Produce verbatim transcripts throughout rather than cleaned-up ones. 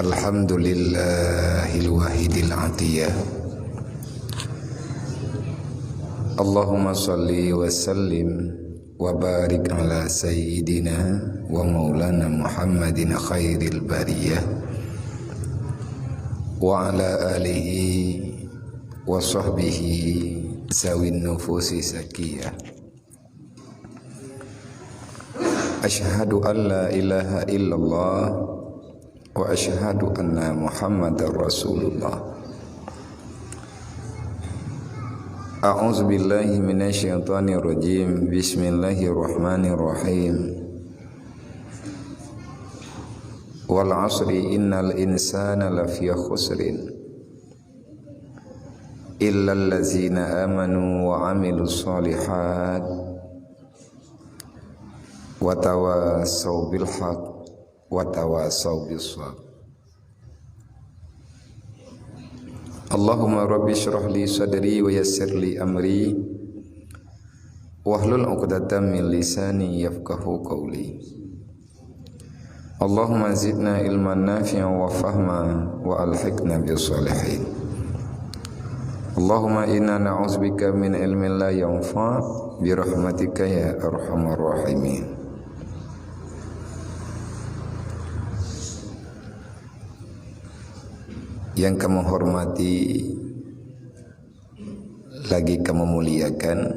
Alhamdulillahil wahidil atiyah. Allahumma salli wa sallim wa barik ala sayyidina wa maulana Muhammadin khairil bariyah wa ala alihi wa sahbihi zawin nufusi zakiyah. Asyhadu an la ilaha illallah wa asyhadu anna Muhammadar Rasulullah. A'udzu billahi minasy syaithanir rajim. Bismillahirrahmanirrahim. Wal 'asri innal insana lafi khusrin. Illal ladzina amanu wa 'amilus shalihat wa tawasau bil haq wa tawasau bis sabr. Allahumma rabbi shrah li sadri wa yassir li amri wahlul 'uqdatam min lisani yafqahu qawli. Allahumma zidna ilman nafi'an wa fahma wa alhiqna bis shalihin. Allahumma inna na'udzubika min ilmin la yanfa' bi rahmatika ya arhamar rahimin. Yang kamoe hormati lagi kamoe muliakan,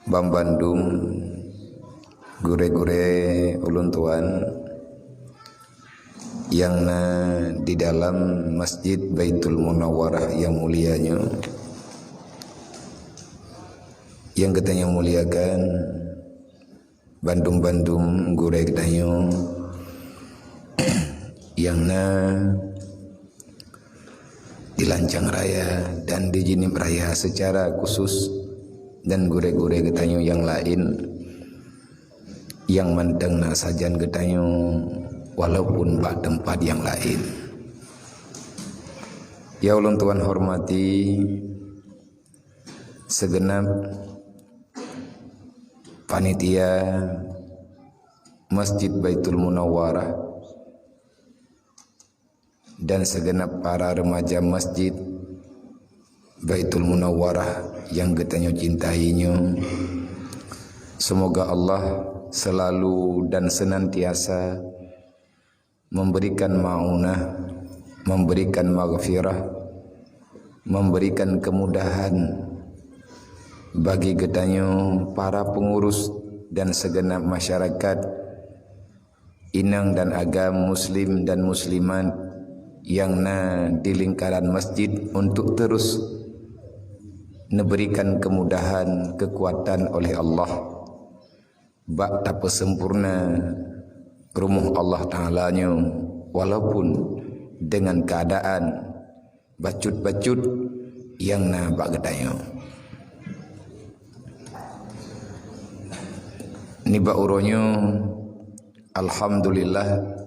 banbandum gurée-gurée ulôn tuan nyang na di dalam Masjid Baitul Munawwarah nyang mulia nyoe, nyang geutanyoe muliakan, bandum-bandum gurée geutanyoe nyang na di Lancang Raya dan di Jeunieb Raya secara khusus, dan gurée-gurée geutanyoe nyang laén nyang mantong na sajan geutanyoe walaupun bak teumpat nyang laén. Ya ulôn tuan hormati, sigeunab panitia Masjid Baitul Munawwarah dan sigeunab para remaja Masjid Baitul Munawwarah nyang geutanyoe cintai nyoe. Semoga Allah selalu dan senantiasa memberikan maunah, memberikan maghfirah, memberikan kemudahan bagi geutanyoe para pengurus dan segenap masyarakat, inong dan agam muslim dan muslimat nyang na di lingkaran masjid untuk terus neuberikan kemudahan, kekuatan oleh Allah bak tapeusempurna rumoh Allah Taala nyoe, walaupun dengan keadaan bacut-bacut nyang na bak geutanyoe. Nibak uroe nyoe, alhamdulillah,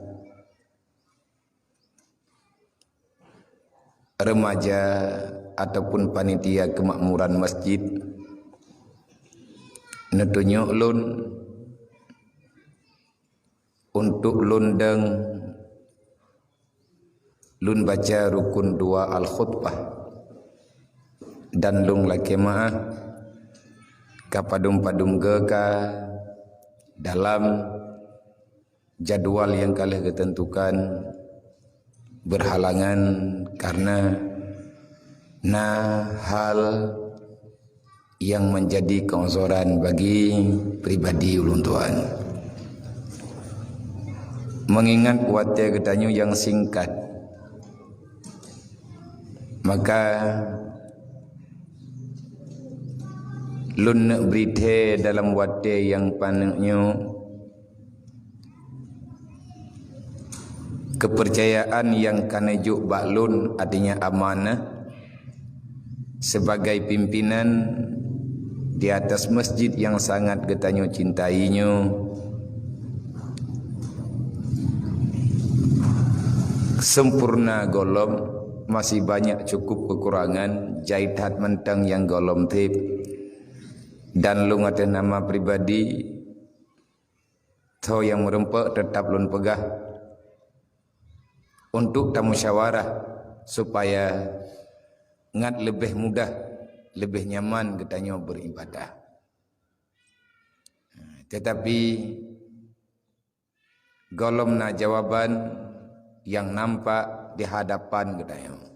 remaja ataupun panitia kemakmuran masjid neutunyok lôn untuk lôn dong lôn baca rukun dua al-khutbah, dan lôn lakée meu'ah ka padum-padum geuka dalam jadwal nyang ka lheueh geuteuntukan beurhalangan kareuna na hal nyang meunjadi keu'uzoran bagi pribadi ulôn tuan. Meungingat watée geutanyoe nyang singkat, maka lôn neuk bri thée dalam watée nyang paneuk nyoe keupeurcayaan nyang ka neujok bak lôn, artinya amanah, sebagai pimpinan di atas masjid nyang sangat geutanyoe cintai nyoe. Sempurna gohlom, masih banyak cukup kekurangan, jai that mantong nyang gohlom teb. Dan lôn ateueh nama pribadi, tho nyang meurumpok teutap lôn peugah, untuk tamusyawarah supaya ngat leubeh mudah, leubeh nyaman geutanyoe beribadah. Tetapi gohlom na jawaban nyang nampak di hadapan geutanyoe.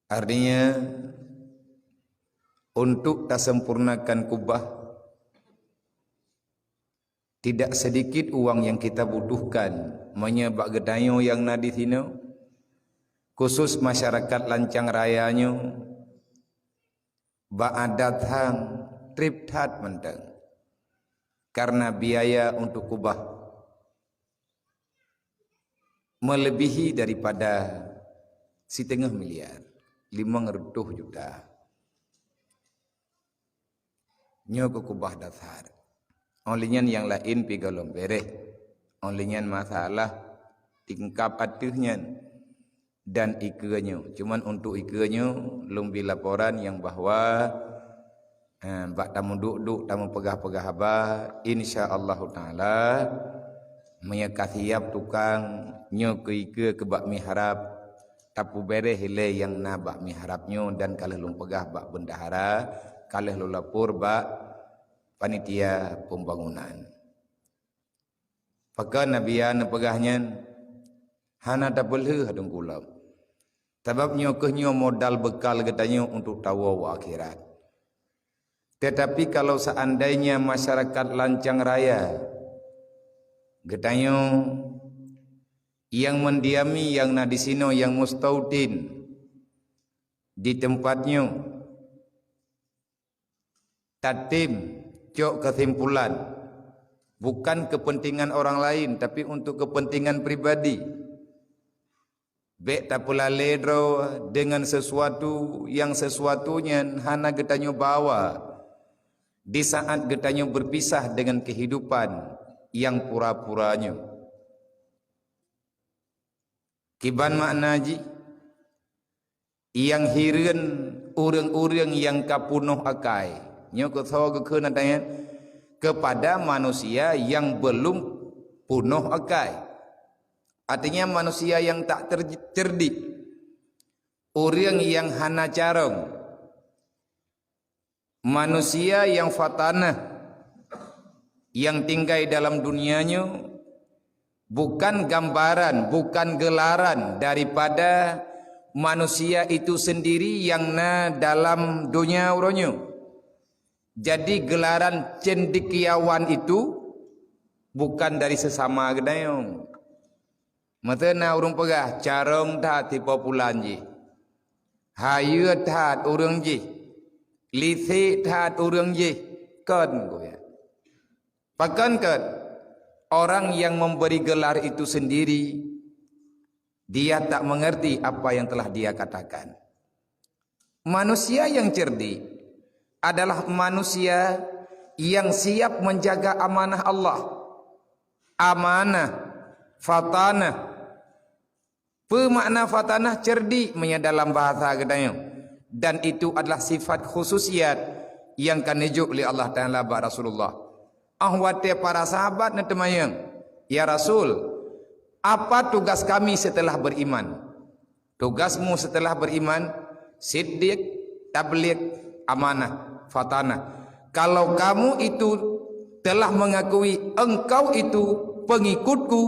Artinya, untuk tasempurnakan kubah, tidak sedikit uang yang kita butuhkan. Meunyoe bak geutanyoe nyang na di sinoe, khusus masyarakat Lancang Raya nyoe, bak adat hang treb that mantong. Karena biaya untuk kubah melebihi daripada siteungoh miliar, limong reutôh juta. Nyoe keu kubah dasar. Óh lheueh nyan nyang laén pih gohlom beréh. Óh lheueh nyan masalah tingkap ateueh nyan dan ikeue nyoe. Cuman untuk ikeue nyoe, lôn bi laporan nyang bahwa, eh, bak tamuduek-duek, tamupeugah-peugah haba, insya Allahu taala, meunyoe ka siap tukang, nyoe keu ikeue keu bak mihrab, tapeuberéh ilée nyang na bak mihrab nyoe dan ka lheueh lôn peugah bak bendahara, ka lheueh lôn lapor bak panitia pembangunan. Pakon Nabi Yan neupeugah nyan, hana tapeulheueh teungku lom. Sabab nyoe kheueh nyoe modal beukal geutanyoe untuk tawoe u akhirat. Tetapi kalau seandainya masyarakat Lancang Raya geutanyoe nyang mendiami nyang na di sinoe nyang mustautin di tempat nyoe, tatem cok kesimpulan, bukan kepentingan orang lain, tapi untuk kepentingan pribadi. Bék tapeulalée droe deungon sesuatu nyang sesuatu nyan hana geutanyoe bawa di saat geutanyoe berpisah dengan kehidupan nyang pura-pura nyoe. Kiban makna jih, nyang hireuen ureuëng-ureuëng nyang ka punoh akai. Nyoe keusoe geukheun ateueh nyan, kepada manusia yang belum punoh akai. Artinya manusia yang tak ter-, cerdik. Ureuëng nyang hana carông. Manusia yang fatanah, yang tinggai dalam dunia nyoe, bukan gambaran, bukan gelaran daripada manusia itu sendiri yang na dalam dunia uroe nyoe. Jadi gelaran cendekiawan itu bukan dari sesama geutanyoe. Meuteuna ureuëng peugah, carông that tipe pulan jih. Hayeue that ureuëng jih. Lisek that ureuëng jih. Kon, gobnyan. Pakon kon? Orang yang memberi gelar itu sendiri, dia tak mengerti apa yang telah dia katakan. Manusia yang cerdik adalah manusia yang siap menjaga amanah Allah. Amanah, fatanah. Peue makna fatanah? Cerdik meunyoe dalam bahasa geutanyoe. Dan itu adalah sifat khususiat nyang ka neujok lé Allah Taala bak Rasulullah. Óh watée para sahabat neuteumanyong, "Ya Rasul, apa tugas kami setelah beriman?" Tugasmu setelah beriman, siddiq, tabligh, amanah, fatanah. Kalau kamu itu telah mengakui engkau itu pengikutku,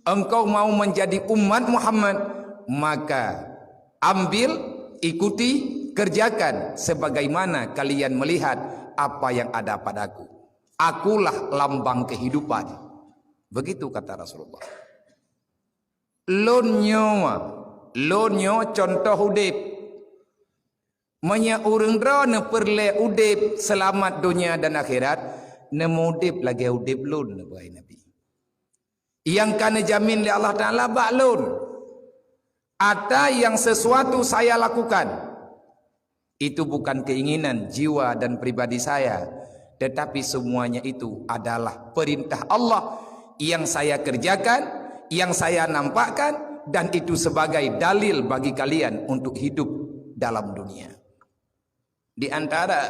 engkau mau menjadi umat Muhammad, maka ambil, ikuti, kerjakan sebagaimana kalian melihat apa yang ada padaku. Akulah lambang kehidupan. Begitu kata Rasulullah. Lôn nyoe, lôn nyoe cuntoh udeb. Meunyoe ureuëng droe neupeureulée udeb seulamat donya dan akhirat, neumudeb lagée udeb lôn, neupeugah Nabi. Nyang ka neujamin lé Allah Taala bak lôn. Ata yang sesuatu saya lakukan, itu bukan keinginan jiwa dan pribadi saya, tetapi semuanya itu adalah perintah Allah yang saya kerjakan, yang saya nampakkan, dan itu sebagai dalil bagi kalian untuk hidup dalam dunia. Di antara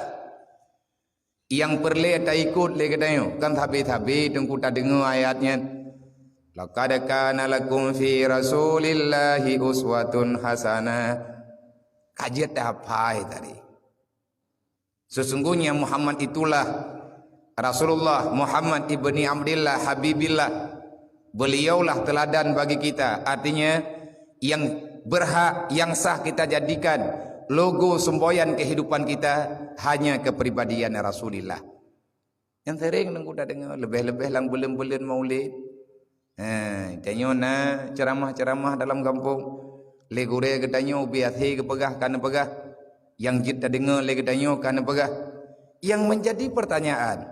nyang peureulée taikot lé geutanyoe, kan sabe-sabe teungku tadeungoe ayat nyan. "Laqad kana lakum fi Rasulillahi uswatun hasanah." Ka jeuet tahapai tadi. Sesungguhnya Muhammad itulah Rasulullah Muhammad ibni Abdillah Habibillah. Beliaulah teladan bagi kita. Artinya, yang berhak, yang sah kita jadikan logo semboyan kehidupan kita hanya kepribadian Rasulillah. Nyang sering nunggu tadeungoe, leubeh-leubeh lam buleuen-buleuen Maulid. Ha, tanyoe na ceramah-ceramah dalam gampông. Lé gurée geutanyoe ubé até geupeugah, ka neupeugah. Nyang jeuet tadeungoe lé geutanyoe ka neupeugah. Yang menjadi pertanyaan,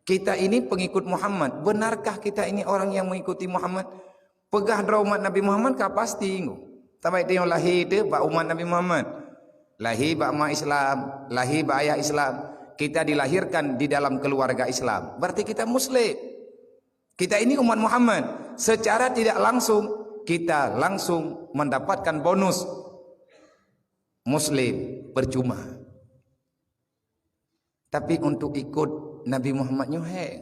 kita ini pengikut Muhammad. Benarkah kita ini orang yang mengikuti Muhammad? Peugah droe umat Nabi Muhammad ka pasti ngu. Saban tanyoe lahé teuh bak umat Nabi Muhammad. Lahé bak ma Islam, lahé bak ayah Islam. Kita dilahirkan di dalam keluarga Islam. Berarti kita muslim. Kita ini umat Muhammad. Secara tidak langsung, kita langsung mendapatkan bonus muslim percuma. Tapi untuk ikut Nabi Muhammad nyoe hai.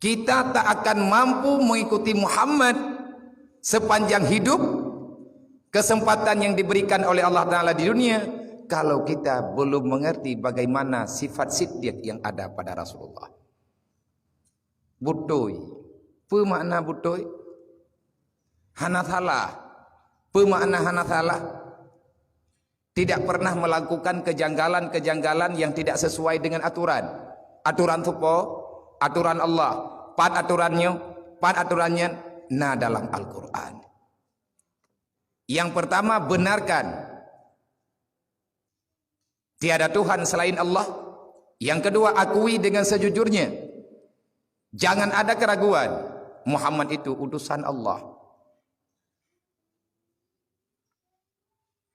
Kita tak akan mampu mengikuti Muhammad sepanjang hidup, kesempatan yang diberikan oleh Allah Taala di dunia, kalau kita belum mengerti bagaimana sifat siddiq yang ada pada Rasulullah. Beutôi. Peue makna beutôi? Hana salah. Peue makna hana salah? Tidak pernah melakukan kejanggalan-kejanggalan yang tidak sesuai dengan aturan. Aturan soe po? Aturan Allah. Pat aturan nyoe? Pat aturan nyan? Na dalam Al-Quran. Yang pertama, benarkan tiada Tuhan selain Allah. Yang kedua, akui dengan sejujurnya. Jangan ada keraguan. Muhammad itu utusan Allah.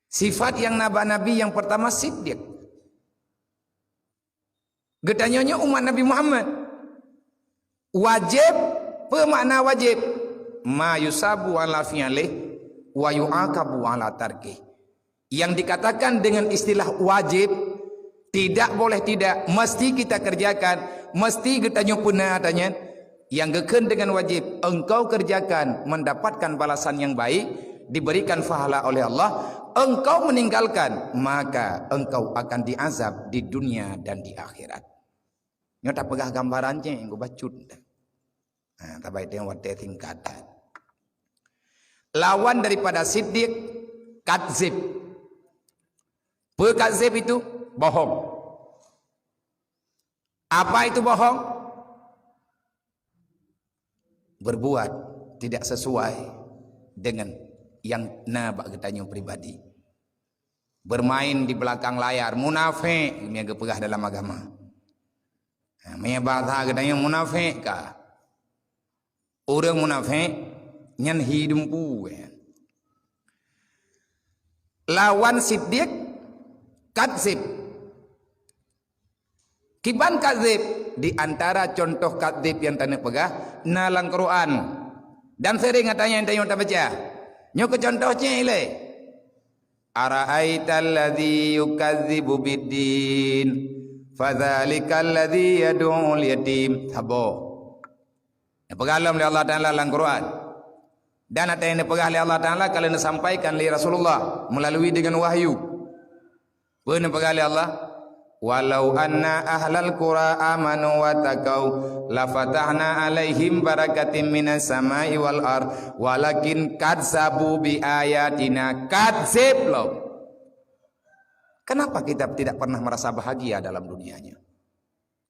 Sifat yang na bak Nabi yang pertama siddiq. Geutanyoe nyoe umat Nabi Muhammad. Wajib, peue makna wajib? Ma yusabu ala fi'lih wa yu'aqabu ala tarkih. Yang dikatakan dengan istilah wajib, tidak boleh tidak, mesti kita kerjakan, mesti geutanyoe peuna tanyan. Nyang geukheun dengan wajib, engkau kerjakan mendapatkan balasan yang baik, diberikan pahala oleh Allah, engkau meninggalkan, maka engkau akan diazab di dunia dan di akhirat. Nyoe tapeugah gambaran cit, nyoe bacut. Ha, tabai teuh watée singkatan. Lawan daripada siddiq, kadzib. Peue kadzib itu? Bohong. Apa itu bohong? Berbuat tidak sesuai dengan yang na bak geutanyoe pribadi. Bermain di belakang layar, munafék, meunyoe geupeugah dalam agama. Ha, meunyoe bahasa geutanyoe munafék ka. Ureuëng munafék nyan hi dumpu, ya. Lawan siddiq, kadzib. Kiban kadzib, di antara contoh kadzib nyang taneuk peugah, na lam Quran. Dan sering gata nyan tanyoe tabaca. Nyoe keu contoh cit ilée. "Ara'aital ladzi yukadzibu biddin, fadzalikal ladzi yad'ul yatim." Saboh. Neupeugah lom lé Allah Taala lam Quran. Dan ata nyang neupeugah lé Allah Taala ka lheueh neusampaikan lé Rasulullah meulalu dengan wahyu. Peue neupeugah lé Allah? "Walau anna ahlal qura amanu wa taqau, lafatahna 'alaihim barakatim minas sama'i wal ard, walakin kadzabu bi ayatina." Kadzib lom. Kenapa kita tidak pernah merasa bahagia dalam dunianya?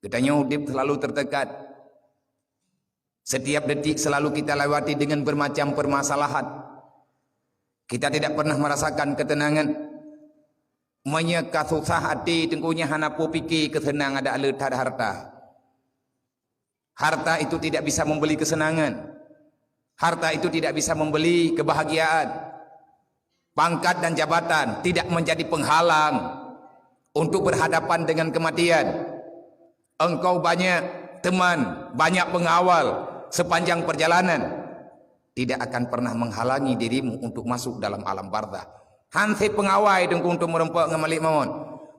Geutanyoe udeb selalu tertekan. Setiap detik selalu kita lewati dengan bermacam permasalahan. Kita tidak pernah merasakan ketenangan. Meunyoe ka susah até, teungku, nyan hana peue pike keuseunang adak le that harta. Harta itu tidak bisa membeli kesenangan. Harta itu tidak bisa membeli kebahagiaan. Pangkat dan jabatan tidak menjadi penghalang untuk berhadapan dengan kematian. Engkau banyak teman, banyak pengawal sepanjang perjalanan, tidak akan pernah menghalangi dirimu untuk masuk dalam alam barzakh. Han sép pengawai teungku untuk meureumpok ngon Malik Maut.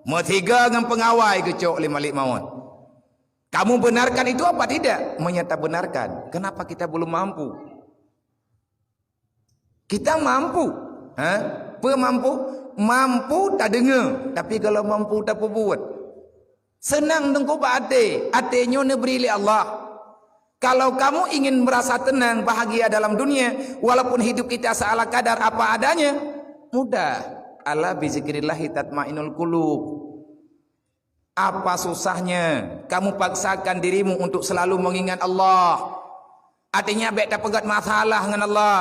Meusigoe ngon pengawai geucok lé Malik Maut. Kamu benarkan itu apa tidak? Menyata benarkan. Kenapa kita belum mampu? Kita mampu. Ha? Peue mampu? Mampu tadeungoe, tapi kalau mampu tapeubuet. Seunang teungku bak até, até nyoe neubri lé Allah. Kalau kamu ingin merasa tenang, bahagia dalam dunia, walaupun hidup kita seala kadar apa adanya, mudah. Ala bizikrillahi tatmainnul qulub. Apa susahnya kamu paksakan dirimu untuk selalu mengingat Allah? Artinya, bék tapeugét masalah ngon Allah.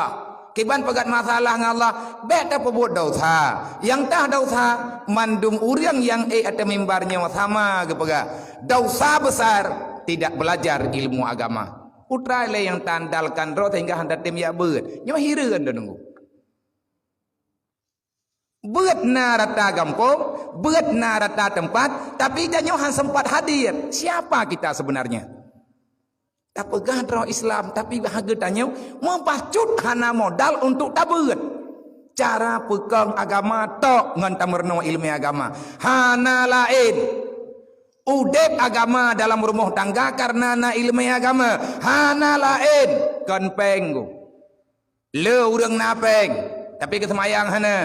Kiban peugét masalah ngon Allah, bék tapeubuet dosa. Nyang tah dosa, mandum ureuëng nyang ék ateueh mimbar nyoe sama geupeugah, dosa besar tidak belajar ilmu agama. Utra lé nyang taandalkan droe sehingga hana tem jak beuet. Nyoe hireuen deungoe. Beuet na rata gampông, beuet na rata teumpat, tapi tanyoe han sempat hadir. Siapa kita sebenarnya? Tapeugah droe Islam, tapi hana tanyoe meupacut hana modal untuk tabeuet. Cara peukong agama tok ngon tameurunoe ileumèe agama. Hana laén. Udép agama dalam rumoh tangga kareuna na ileumèe agama. Hana laén. Kon péng. Le ureuëng na péng, tapi geuseumayang hana.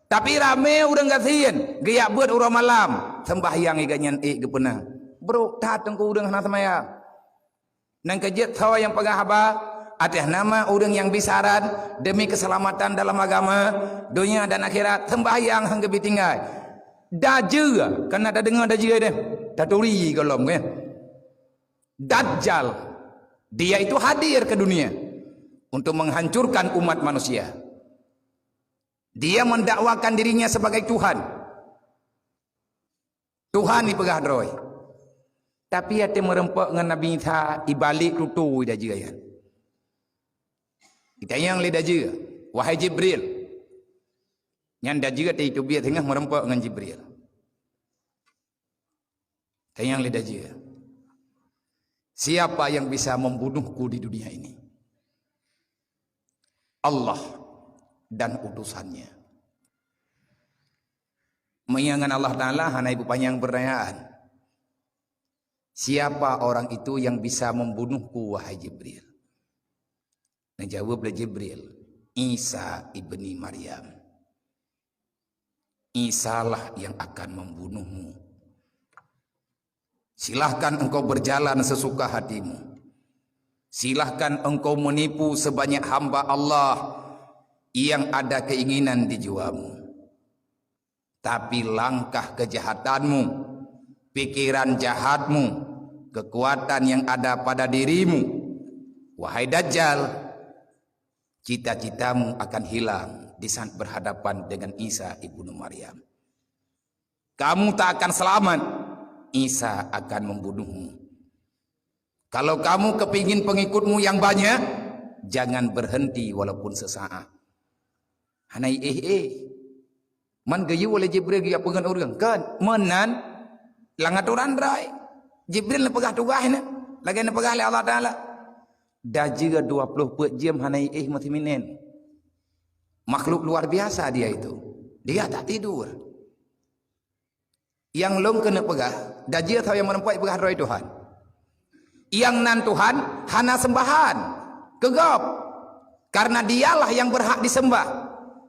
Tapi ramé ureuëng gasien, geujak beuet uroe malam, seumbahyang ié geuhnyan ék geupeuna. Brok that teungku ureuëng hana seumayang. Nyang keujeuet soe nyang peugah haba, ateueh nama ureuëng nyang bisaran demi keuseulamatan dalam agama, donya dan akhirat, seumbahyang han geubri tinggai. Dajeue, kana tadeungoe dajeue deh, taturi gohlom, ya. Dajjal, dia itu hadir ke dunia untuk menghancurkan umat manusia. Dia mendakwakan dirinya sebagai Tuhan. Tuhan ipeugah droe. Tapi até meureumpok ngon Nabi Isa, ibalik tutoe dajeue nyan. Itanyong lé dajeue, "Wahai Jibril." Nyan dajeue até iteubiet teungoh meureumpok ngon Jibril. Tanyong lé dajeue, "Siapa yang bisa membunuhku di dunia ini?" Allah dan utusannya. Meunyoe ngon Allah Ta'ala hana ipeupanyang peurtanyaan, "Siapa orang itu yang bisa membunuhku, wahai Jibril?" Neujaweueb lé Jibril, "Isa ibni Maryam. Isalah yang akan membunuhmu. Silahkan engkau berjalan sesuka hatimu. Silahkan engkau menipu sebanyak hamba Allah yang ada keinginan di jiwamu. Tapi langkah kejahatanmu, pikiran jahatmu, kekuatan yang ada pada dirimu, wahai Dajjal, cita-citamu akan hilang di saat berhadapan dengan Isa ibnu Maryam. Kamu tak akan selamat, Isa akan membunuhmu. Kalau kamu kepingin pengikutmu yang banyak, jangan berhenti walaupun sesaat." Hana éh-éh. Man geuyue lé Jibril geujak peugah ureuëng, kan? Meunan lam atoran droe. Jibril neupeugah tugaih nyan, lagée neupeugah lé Allah Taala. Dajeue dua ploh peuet jeuem hana éh meusiminen. Makhluk luar biasa dia itu. Dia tak tidur. Nyang lôn keuneuk peugah, dajeue sabe nyang meureumpok peugah droe Tuhan. Nyang nan Tuhan hana seumbahan keu gob. Karena dialah yang berhak disembah.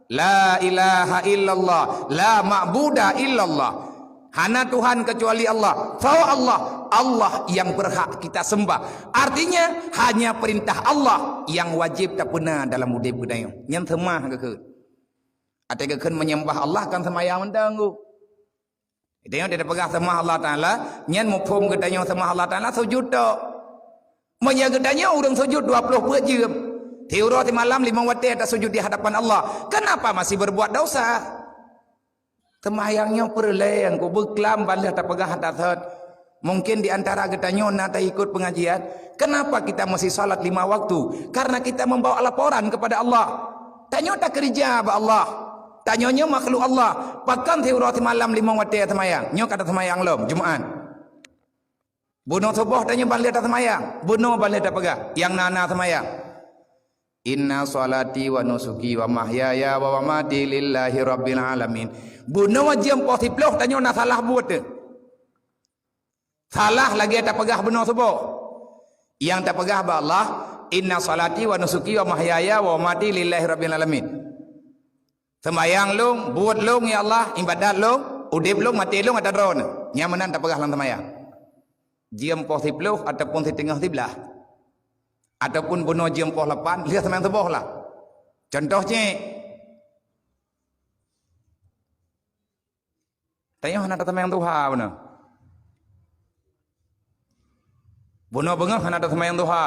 La ilaha illallah, la ma'buda illallah. Hana Tuhan kecuali Allah. Soe Allah? Allah yang berhak kita sembah. Artinya, hanya perintah Allah yang wajib tapeuna dalam udeb geutanyoe. Nyan seumah geukheun. Até geukheun menyembah Allah kan seumayang mantong. Geutanyoe tapeugah seumah Allah Taala, nyan muphom geutanyoe seumah Allah Taala sujud tok. Meunyoe geutanyoe ureuëng sujud dua ploh peuet jeuem, siuroe simalam limong watée tasujud di hadapan Allah, kenapa masih berbuat dosa? Seumayang nyoe peureulée nyang kubeuklam ban lheueh tapeugah hata thot. Mungkin di antara geutanyoe na taikot pengajian, kenapa kita mesti salat lima waktu? Karena kita membawa laporan kepada Allah. Tanyoe takeurija bak Allah. Tanyoe nyoe makhluk Allah. Pakon siuroe simalam limong watée seumayang? Nyoe ka taseumayang lom, Jumat. Bunoe suboh tanyoe ban lheueh taseumayang. Bunoe ban lheueh tapeugah, nyang na-na seumayang. Inna salati wa nusuki wa mahyaya wa mamati lillahi rabbil alamin. Bunoe jeuem poh siploh tanyoe na salah buet teuh. Salah lagée tapeugah bunoe suboh. Nyang tapeugah bak Allah, "Inna salati wa nusuki wa mahyaya wa mamati lillahi rabbil alamin." Seumayang lôn, buet lôn, ya Allah, ibadat lôn, udeb lôn, maté lôn ata Droeneuh. Nyang meunan tapeugah lam seumayang. Jeuem poh siploh ataupun siteungoh siblaih. Ataupun bunoe jeuem poh lapan, lheueh seumayang suboh lah. Contoh cit. Tanyoe hana taseumayang duha bunoe. Bunoe beungoh hana taseumayang duha.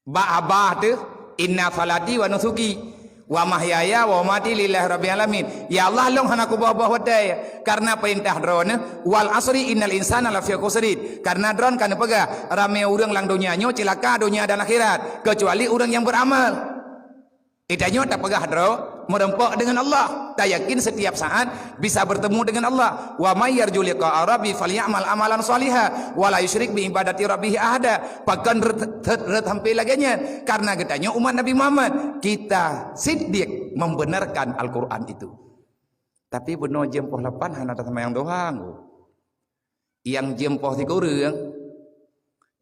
Bak haba teuh, "Inna salati wa nusuki wa mahyaya wa mamati lillahi rabbil alamin." Ya Allah, lôn hana kuboh-boh watée, karena peurintah Droeneuh, "Wal asri innal insana lafi khusrin." Karena Droeneuh ka neupeugah, ramé ureuëng lam donya nyoe ceulaka donya dan akhirat, kecuali ureuëng nyang beramal. Geutanyoe tapeugah droe, meureumpok deungon Allah. Tayakin setiap saat bisa bertemu dengan Allah. "Wa may yarju liqa'a rabbi falyamal amalan shaliha, wa la yusyrik bi ibadati rabbih ahada." Pakon reuet, reuet, reuet sampai lagée nyan? Karena geutanyoe umat Nabi Muhammad, kita siddiq membenarkan Al-Quran itu. Tapi bunoe jeuem poh lapan hana taseumayang duha, ngku. Nyang jeuem poh sikureueng,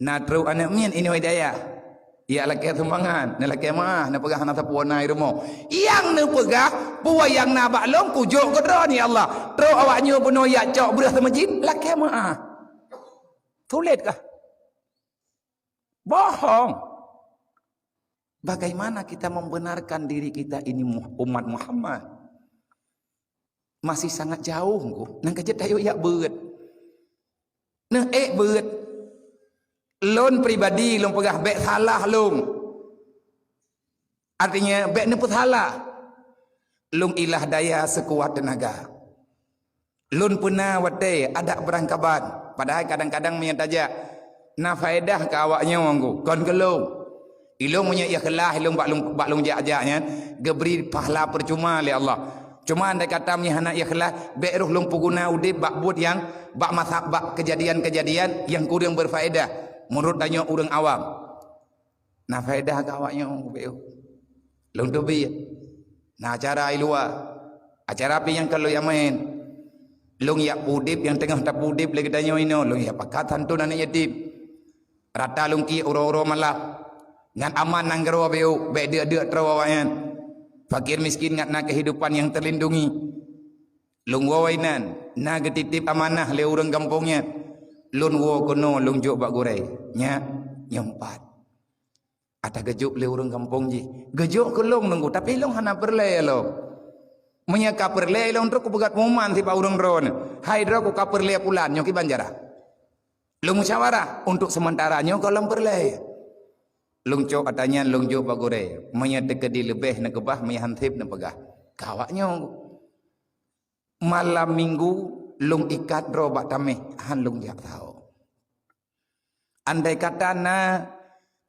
na trok aneuëk miet inoe dayah. Yak lakée sumbangan, neulakée meuáh, neupeugah hana sapeue na i rumoh. Nyang neupeugah, "Peue nyang na bak lôn kujok keu Droeneuh, ya Allah." Trok awak nyoe bunoe yak cok breueh seumeujid, lakée meuáh. Sulet kah? Bohong. Bagaimana kita membenarkan diri kita ini mu-, umat Muhammad? Masih sangat jauh, ngku. Nang ka jeuet tayoe yak beuet. Neuék beuet. Lôn pribadi lôn peugah bék salah lôn. Artinya, bék neupeusalah. Lôn ilah daya sekuat tenaga. Lôn peuna watée adak beurangkaban. Padahai kadang-kadang meunyoe tajak, na faedah keu awak nyoe, ngku, kon keu lôn. Ilôn meunyoe ikhlas ilôn bak lôn, bak lôn jak-jak nyan, geubri pahala peucuma lé Allah. Cuma andai kata meunyoe hana ikhlas, bék roh lôn peuguna udeb bak buet nyang, bak masa, bak keujadian-keujadian nyang kureueng beurfaedah meunurot tanyoe ureuëng awam. Na faedah keu awak nyoe, bék. Lôn teubiet. Na acara i luwa. Acara pih nyang ka lôn yak maén. Lôn yak peudeb nyang teungoh tapeudeb lé geutanyoe inoe, lôn yak pakat santun aneuëk yatim. Rata lôn kiek uroe-uroe malam. Ngat aman nanggroe, bék, bék deuk-deuk troe awaknyan. Fakir miskin ngat na kehidupan nyang terlindungi. Lôn woe inan, na geutitip amanah lé ureuëng gampông nyan. Lôn woe keunoe lôn jok bak gurée. Nyak, nyoe pat. Ata geujok lé ureuëng gampông jih. Geujok keu lôn nunggu, tapi lôn hana peureulée lôn. Meunyoe ka peureulée lôn trok kupeugah pengumuman sibak ureuëng droeneuh. "Hai droe, ku ka peureulée pulan nyoe kiban cara." Lôn musyawarah, untuk sementara nyoe gohlom peureulée. Lôn cok ata nyan lôn jok bak gurée. Meunyoe teukeudi leubeh neukeubah, meunyoe han seb neupeugah. Ka awak nyoe. Malam minggu lôn ikat droe bak tameh, han lôn jak saho. Andai kata na,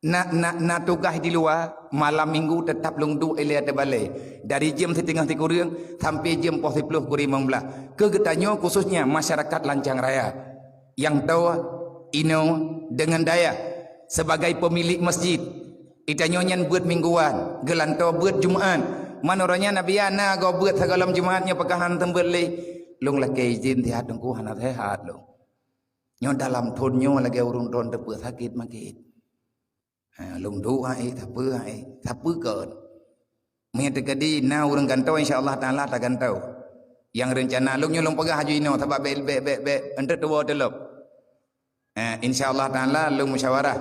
na, na, na tugaih di luwa, malam minggu teutap lôn duek ilée ateueh balée, dari jeuem siteungoh sikureueng sampai jeuem poh siploh kureueng limong blaih. Keu geutanyoe khususnya masyarakat Lancang Raya, nyang toe inoe deungon dayah, sebagai pemilik masjid, geutanyoe nyan beuet mingguan, geulantoe beuet Jumat. Manoe uroe nyan Nabi na goe beuet sigohlom Jumat nyoe peugah hana seumeubeuet lé. Lôn lakée izin sihat Teungku, hana sihat lôn. Nyoe dalam thon nyoe lagée ureuëng droen teupeu sakét makét. Ha, lôn duek hai, sapeue hai, sapeue kon. Meunyoe teukeudi na ureuëng gantoe, insya Allah Taala tagantoe. Nyang reuncana lôn nyoe lôn peugah aju inoe, sabab bék, bék, bék, bék, eunteuk tuwoe teulop. Eh, insya Allah Taala lôn musyawarah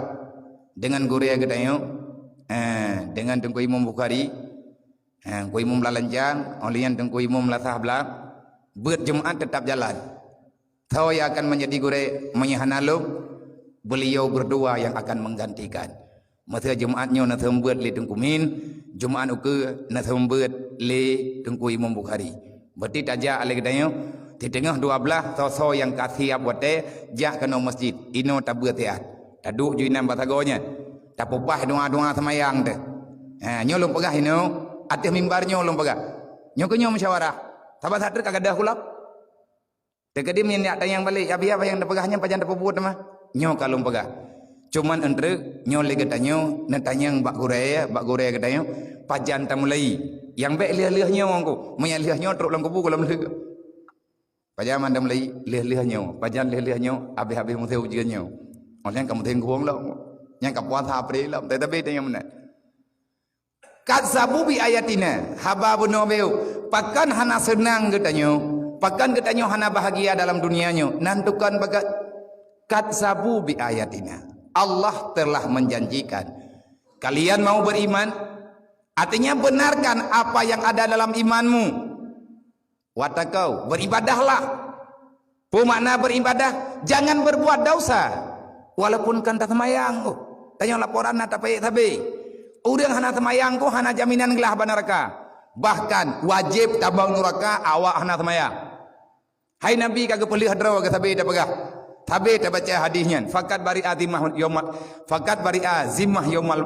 deungon gurée geutanyoe, eh, deungon Teungku Imum Bukhari, eh, Teungku Imum Lalanjang, óh lheueh nyan Teungku Imum Lasah Blang, beuet Jumat teutap jalan. Soe nyang akan menjadi gurée meunyoe hana lôn, beliau berdua yang akan menggantikan. Masa Jumat nyoe neuseumeubeuet lé Teungku Min, Jumat ukeue neuseumeubeuet lé Teungku Imum Bukhari. Berarti tajak lé geutanyoe, siteungoh dua blaih soe-soe nyang ka siap watée jak keunoe masjid, inoe tabeuet siat. Taduek ju inan bak sagoe nyan. Tapeupah doa-doa seumayang teuh. Ha, nyoe lôn peugah inoe, ateueh mimbar nyoe lôn peugah. Nyoe keuh nyoe musyawarah. Saban sateue ka gadôh kulom. Teukeudi meunyoe neujak tanyong balek, "Abi, apa nyang neupeugah nyan pajan tapeubuet teuma?" Nyoe ka lôn peugah. Cuman eunteuk nyoe lé geutanyoe neutanyong bak gurée, bak gurée geutanyoe, pajan tamulai. Nyang bék lheueh-lheueh nyoe ngku. Meunyoe lheueh nyoe trok lam kubu gohlom lheueh. Pajan mandum lé lheueh-lheueh nyoe, pajan lheueh-lheueh nyoe, habéh-habéh musim ujeuen nyoe. Maksudnya ka musim guong lom. Nyang ka puasa April lom, tapi teunyang meunan. Kadzabu bi ayatina, haba bunoe beu. Pakon hana seunang geutanyoe? Pakon geutanyoe hana bahagia dalam dunia nyoe? Nan tukon bagat, kadzabu bi ayatina. Allah telah menjanjikan, kalian mau beriman, artinya benarkan apa yang ada dalam imanmu. Wattaqau, beribadahlah. Peue makna beribadah? Jangan berbuat dosa. Walaupun kan taseumayang, oh, tanyoe laporan na tapayek sabe. Ureuëng hana seumayang ko hana jaminan glah bak neuraka. Bahkan wajéb tabang neuraka awak hana seumayang. Hai Nabi ka geupeuleueh droe geuh sabe tapeugah. Sabe tabaca hadis nyan. Faqad bari'a zimmah yaumal, faqad bari'a zimmah yaumal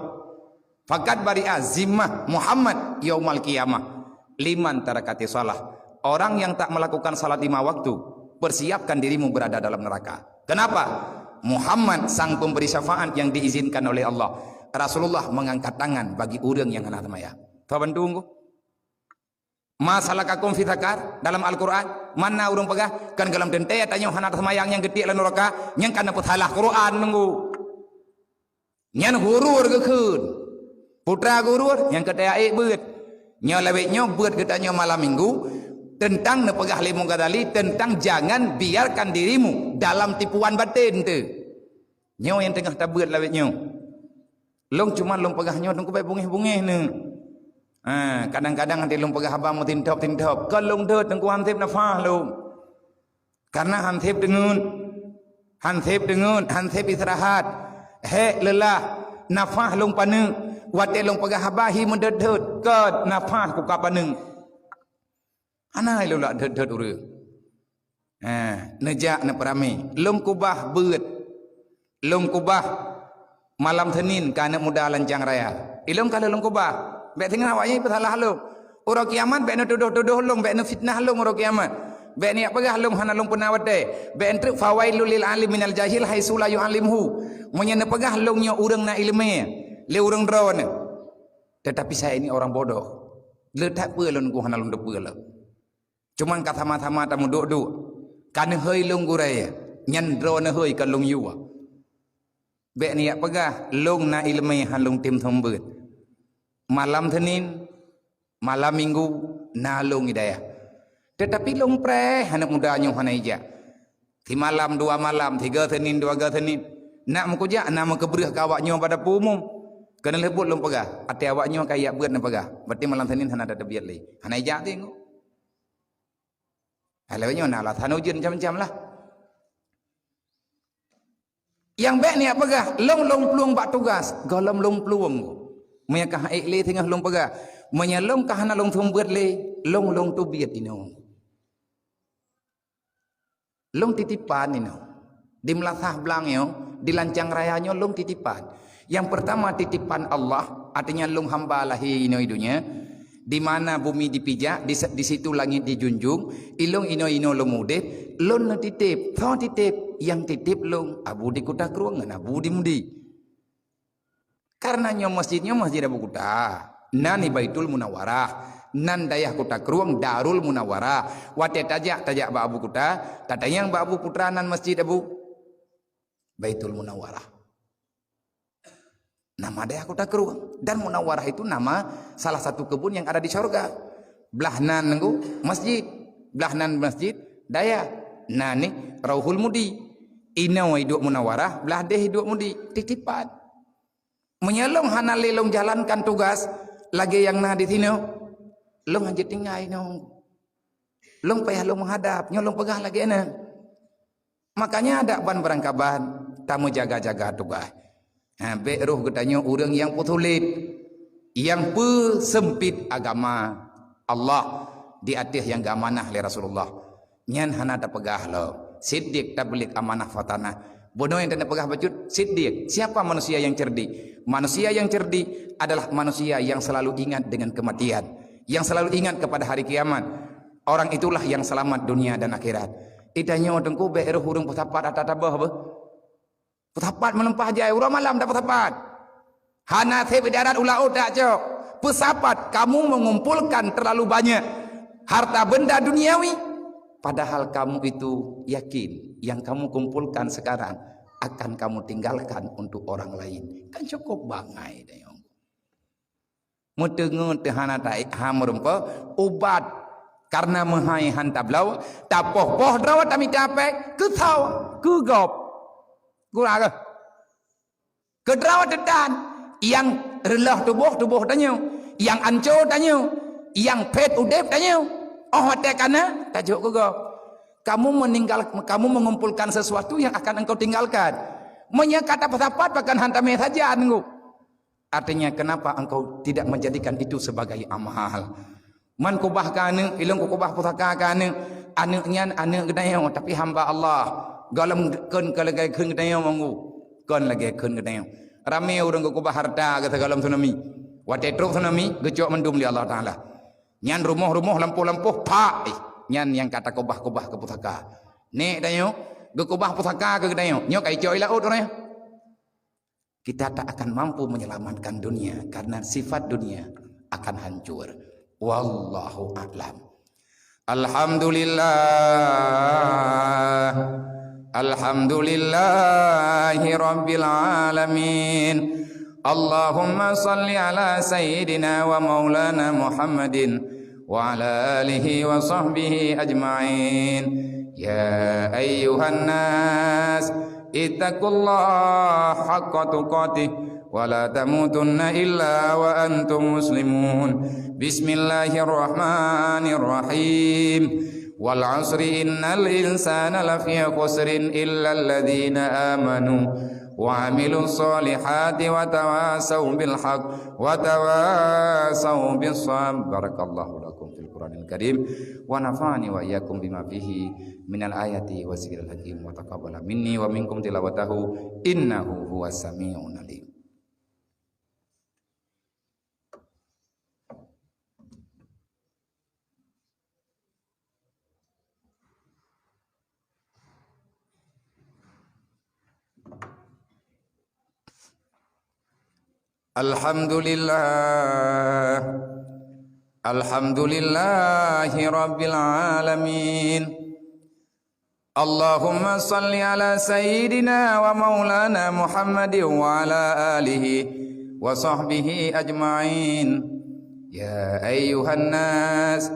Faqad bari'a zimmah Muhammad yaumal qiyamah liman tarakati shalah. Orang yang tak melakukan salat lima waktu, persiapkan dirimu berada dalam neraka. Kenapa? Muhammad sang pemberi syafaat yang diizinkan oleh Allah. Rasulullah mengangkat tangan bagi ureuëng yang hana seumayang. Saban tunggu. Ma salakakum fi saqar dalam Al-Quran, mana ureuëng peugah, kan golom teuntée tanyoe hana seumayang nyang geutiek lam neuraka, nyang kana peusalah Quran nunggu. Nyan ghurur geukheun. Putra ghurur nyang keu teuaék beuet. Nyoe lawét nyoe beuet geutanyoe malam minggu teuntang neupeugah lé Imam Ghazali teuntang jangan biarkan dirimu dalam tipuan batin teuh. Nyoe nyang teungoh tabeuet lawét nyoe. Lôn cuma lôn peugah nyoe teungku bék bungéh-bungéh neuh. Ha, kadang-kadang até lôn peugah haba meutintop-tintop. Kon lôn deuet teungku han sép nafah lôn. Karena han sép deungon, han sép deungon, han sép istirahat. Hék leulah, nafah lôn paneuk. Watée lôn peugah haba hi meudeuet-deuet, kon nafah kuka paneuk. Hana ilôn lak deuet-deuet ureuëng. Ha, neujak neupeuramé. Lôn kubah beuet. Lôn kubah malam Senin keu aneuëk muda Lancang Raya. Ilôn ka lheueh lôn kubah. Bék singoh awaknyan peusalah lôn. Uroe kiamat bék neutudôh-tudôh lôn, bék neufitnah lôn uroe kiamat. Bék neujak peugah lôn hana lôn peuna watée. Bék neutreuk fawailul lil alim minal jahil haitsu la yu'allimhu. Meunyoe neupeugah lôn nyoe ureuëng na iéleumé lé ureuëng droeneuh. Tetapi saya ini orang bodoh. Le that peue lôn ku hana lôn teupeue lom. Cuman ka sama-sama tameuduek-duek. Ka neuhôi lôn gurée, nyan droeneuh hôi ka lôn yue. Bék neujak peugah, lôn na iéleumé han lôn tem seumeubeuet. Malam Senin, malam Minggu, na lôn hidayah. Tetapi lôn preh aneuëk muda nyoe hana ijak. Simalam dua malam, tiga Senin, dua ga Senin. Nak meukujak, na meukeubeureue keu awak nyoe bak dapur umum. Keuneulheueh buet lôn peugah, até awak nyoe ka ijak beuet neupeugah. Berarti malam Senin hana teubiet lé. Hana ijak teuh. Hai lawét nyoe na alasan ujeuen macam-macam lah. Nyang bék neujak peugah, lôn lôn plueng bak tugas, gohlom lôn plueng. Meunyoe ka hek lé singoh lôn peugah, meunyoe lôn ka hana lôn seumeubeuet lé, lôn lôn teubiet inoe. Lôn titipan inoe. Di Meulasah Blang nyoe, di Lancang Raya nyoe lôn titipan. Nyang peurtama titipan Allah, artinya lôn hamba lahé inoe i donya, di mana bumi dipijak, di, di situ langit dijunjung, ilôn inoe-inoe lôn udeb, lôn neutiteb, soe titeb, nyang titeb lôn, Abu di Kuta Krueng ngon Abu di Mudi. Karena nyoe masjid nyoe masjid Abu Kuta, nan i Baitul Munawarah, nan dayah Kuta Krueng Darul Munawarah. Watée tajak, tajak bak Abu Kuta, tatanyong bak Abu Putra nan masjid Abu Baitul Munawarah. Nama dayah Kuta Krueng. Dan Munawarah itu nama salah satu kebun yang ada di syurga. Blah nan nunggu masjid, blah nan masjid dayah. Nan ni Rauhul Mudi. Inoe iduek Munawarah, blah deh iduek Mudi. Titipan. Meunyoe lôn hana lé lôn jalankan tugas lagée nyang na di sinoe, lôn hanjeuet tinggai nyoe. Lôn payah lôn meuhadab, nyoe lôn peugah lagée nyan. Makanya adak ban beurangkaban tameujaga-jaga tugas. Ha, bék roh geutanyoe ureuëng nyang peusulet, nyang peuseumpit agama Allah di ateueh nyang geuamanah lé Rasulullah. Nyan hana tapeugah lom. Siddiq tabligh amanah fatanah. Bunoe nyang tapeugah bacut, siddiq. Siapa manusia yang cerdik? Manusia yang cerdik adalah manusia yang selalu ingat dengan kematian, yang selalu ingat kepada hari kiamat. Orang itulah yang selamat dunia dan akhirat. Itanyoe teungku bék roh ureuëng peusapat ata tabah beuh. Peusapat meuleumpah jai, uroe malam tapeusapat. Hana sép idarat u laôt tacok. Peusapat kamu mengumpulkan terlalu banyak harta benda duniawi. Padahal kamu itu yakin yang kamu kumpulkan sekarang akan kamu tinggalkan untuk orang lain. Kan cukup bangai dayong. Meuteungeut hana taék ha meureumpok, ubat karena meuhai han tabloe, tapoh-poh droe tamita péng, keu soe, keu gob. Gura geuh. Keudroe teutan, nyang reuloh tuboh, tuboh tanyoe, nyang anco tanyoe, nyang phét udép tanyoe. Óh watée kana, tajok keu gob. Kamu meninggal, kamu mengumpulkan sesuatu yang akan engkau tinggalkan. Meunyoe ka tapeusapat, pakon han tamé sajan, Teungku. Artinya, kenapa engkau tidak menjadikan itu sebagai amal? Man kubah keu aneuk, ilong kukubah pusaka keu aneuk. Aneuk nyan aneuk geutanyoe, tapi hamba Allah. Gohlom kheun keu lagée kheun geutanyoe monggu. Kon lagée kheun geutanyoe. Ramé ureuëng geukubah harta geusagohlom tsunami. Watée trok tsunami, geucok mandum lé Allah Taala. Nyan rumoh-rumoh, lampôh-lampôh, pak, eh, nyan nyang ka takubah-kubah keu pusaka. Nek tanyoe, geukubah pusaka keu geutanyoe. Nyoe ka icok i laôt ureuëng. Kita tak akan mampu menyelamatkan dunia karena sifat dunia akan hancur. Wallahu a'lam. Alhamdulillah. Alhamdulillahi rabbil alamin. Allahumma salli ala sayyidina wa maulana Muhammadin wa ala alihi wa sahbihi ajma'in. Ya ayyuhan nas, ittaqullaha haqqa tuqatih wa la tamutunna illa wa antum muslimun. Bismillahirrahmanirrahim. Wal asri innal insana lafi khusrin illa alladzina amanu wa amilus solihati wa tawasau bil haq wa tawasau bis sabr. Barakallahu lakum fil Qur'anil Karim wa nafa'ani wa iyyakum bima fihi minal ayati wa zikril hakim wa taqabbala minni wa minkum tilawatahu innahu huwas sami'un alim. Alhamdulillah. Alhamdulillahi rabbil alamin. Allahumma salli ala sayyidina wa maulana Muhammadin wa ala alihi wa sahbihi ajma'in. Ya ayyuhan nas,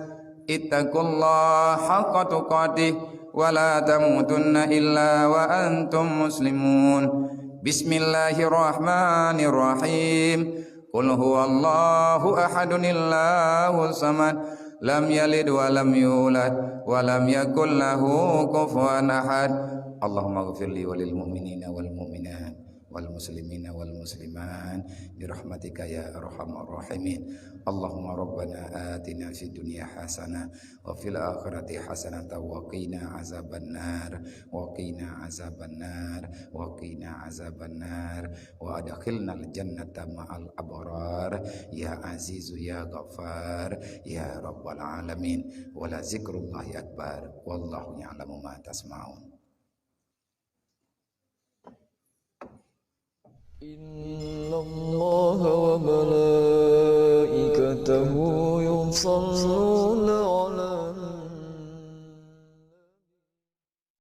ittaqullaha haqqa tuqatih wa la tamutunna illa wa antum muslimun. Bismillahirrahmanirrahim. Qul huwallahu ahadun, Allahus samad, lam yalid wa lam yulad, wa lam yakul lahu kufuwan ahad. Allahumma ghfir li wa lil mu'minina wal mu'minat wal muslimina wal muslimat bi rahmatika ya arhamar rahimin. Allahumma rabbana atina fid dunya hasanah wa fil akhirati hasanatan wa qina azabannar, wa qina azabannar, wa qina azabannar, wa adkhilnal jannata ma'al abrar, ya azizu ya ghaffar, ya rabbal alamin. Wa la zikrullahi akbar, wallahu ya'lamu ma tasma'un. إن الله وملائكته يصلون